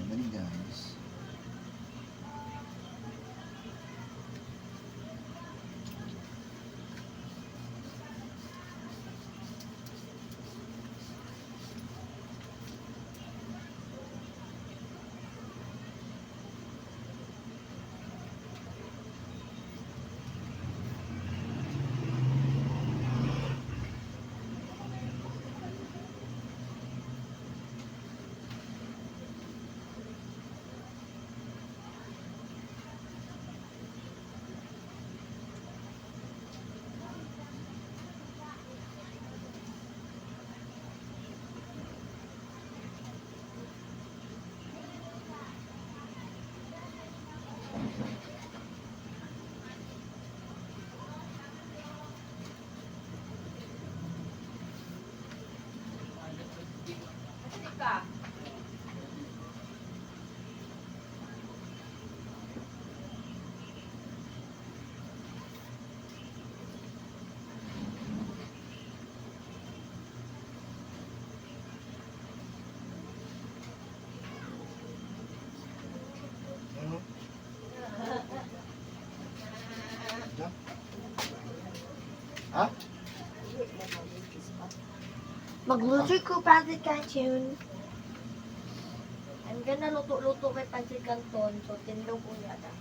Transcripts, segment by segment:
Sabi ni guys. Ka. Ano? Diyan? Ha? Magluto ko pancit canton. I'm gonna luto-luto kay pancit canton. So, tindog ko yata.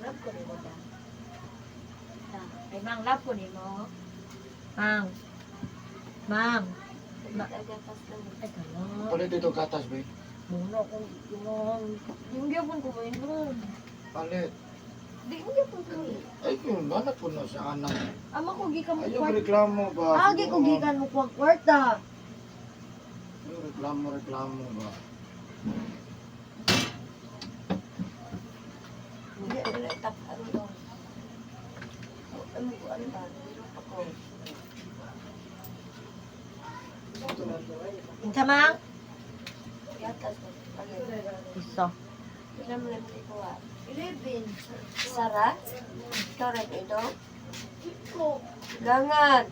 Love ko nimo ba? Ah, ay, mang, love ko nimo. Mang. Mang. Ay, kala. Palit dito gatas, be. Muna akong yung yung gyapon ko mo yun. Palit. Di mo gyapon ko. Ay, yun, banat po na sa anak. Ama ko gikan mo Ayaw kwarta. reklamo ba? Ah, gi ko gikan mo kwa kwarta. Ayaw reklamo, reklamo ba? Hindi, wala tap, ano to? Ano, ano ba? Ako. Unsa, mang? Gatas mo. Palit. Isa. Ilan mo lang ikuha? 11. Sara? Ikaw rin ito? Ko. Gangan!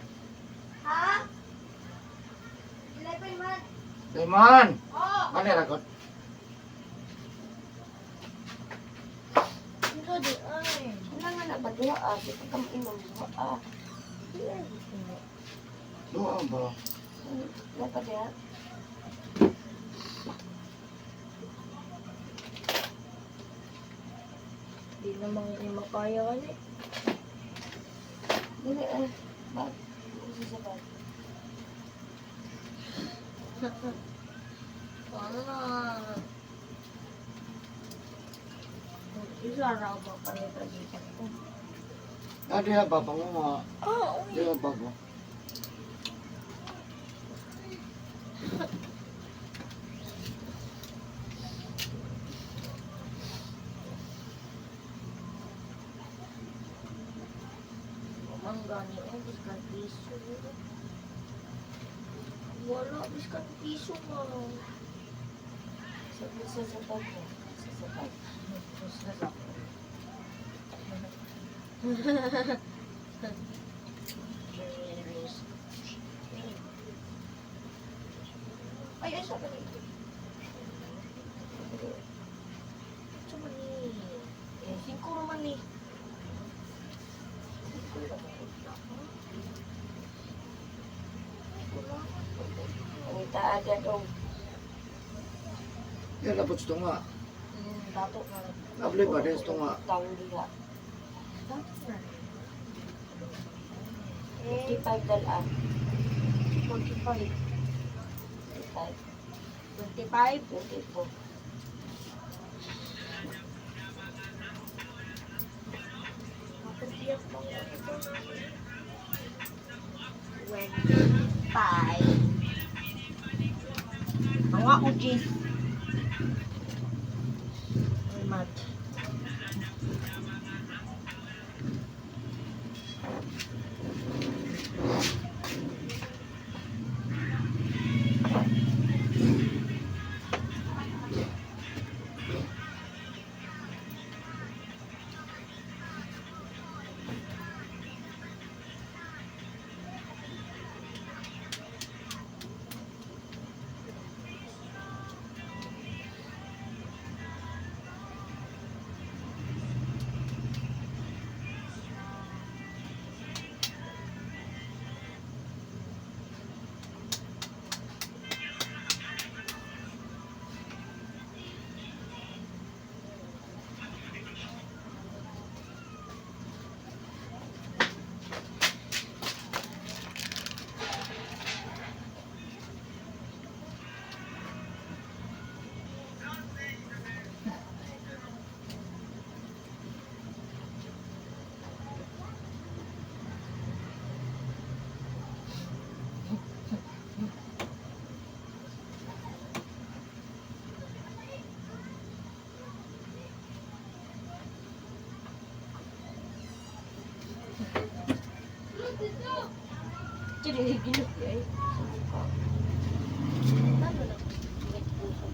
Ha? 11 man. Leman! Oh, Ano ragot? ito di ay. Wala nga na ba? Duha ah. Di pa kami inom. Duha ah. Doon ba? Wala pa diha? Di naman ni makaya kani. Dili eh. Bag. Uso sa bag. Wala. Isa ra ba kani pagitan ko? Ah, di ba pangunga? Ah, Di ba ba? Mangga ni oh, biskan piso. Wala, biskan piso mo. Sa bulsa sa bag mo. Sa sa bag. Ay, ay, sabi ni. Ito man ni. Eh, singko naman ni. Ang itaagad og Yan, lapot ito nga. Dato na. Abli ba, des ito nga. tang diha. Dato na. 55 dala. 45. 55. 25. 24. 25. Mga ujis. Ay, mat. Chiri, ginupi ay. Sa mukha. Paano na? May puso.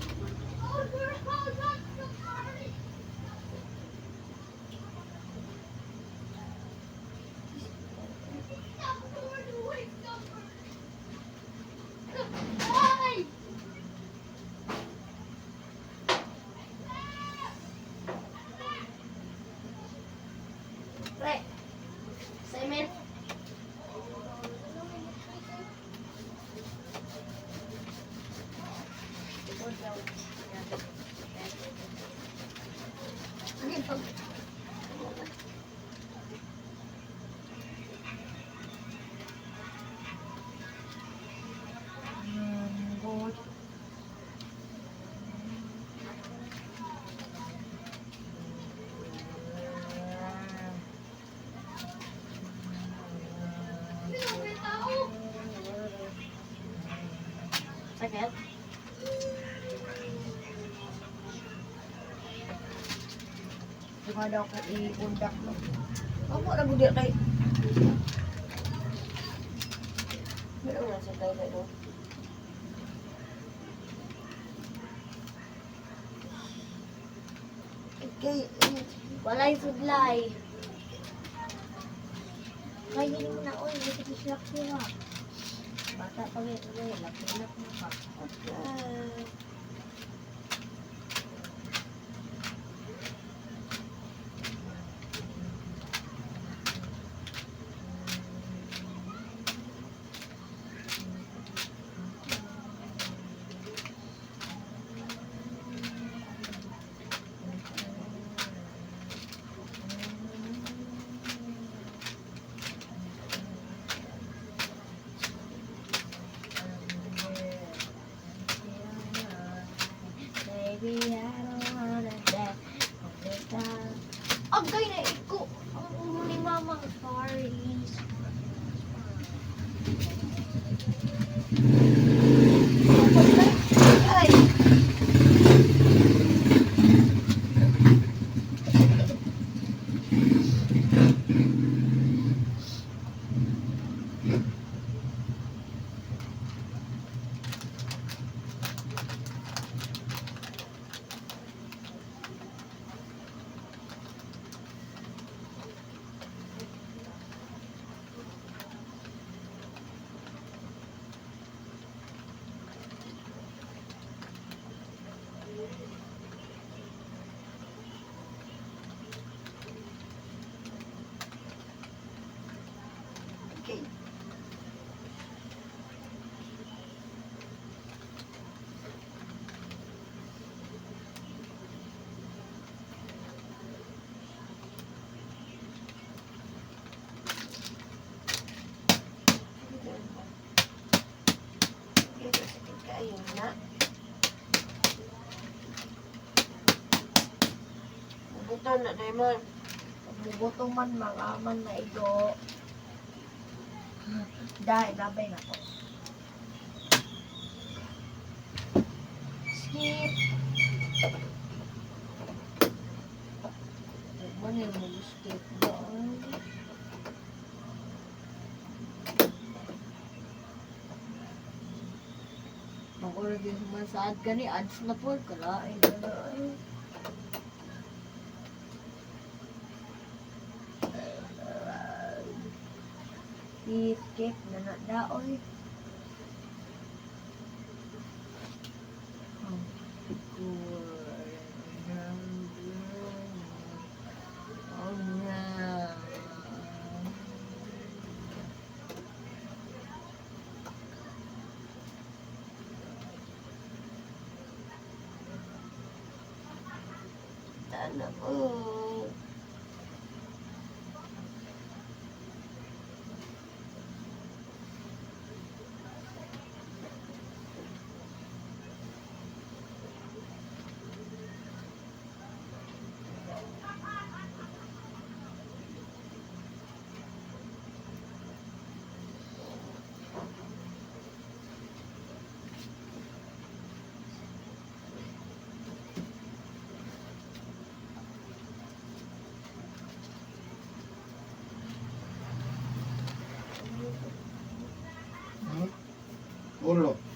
Pre, Simon. Good. Sakit? Di daw ka i-undak mo. Amo ra gud kay. Meron nga sa tayo no? Kay Walay sudlay. Kaya hindi mo na, oy, hindi ko siya kuha. Bata pa ngayon, oy, laki-lak na pa. Okay. Baby, I don't wanna die all the time. Agay na iko! Ang ulo ni Mama. Sorry. Ay. Okay. Sakit kaayo na. Bubutan na Diamond. Bubuto man, mga aman na igo. Dahil, labay na ko. Skip. Huwag mo na yung mag-skip doon. Magulo din man sa ad gani, ads na po. Kalain na na. Ay. I-skip na na daoy. Oh no. Taan ako. Ulo.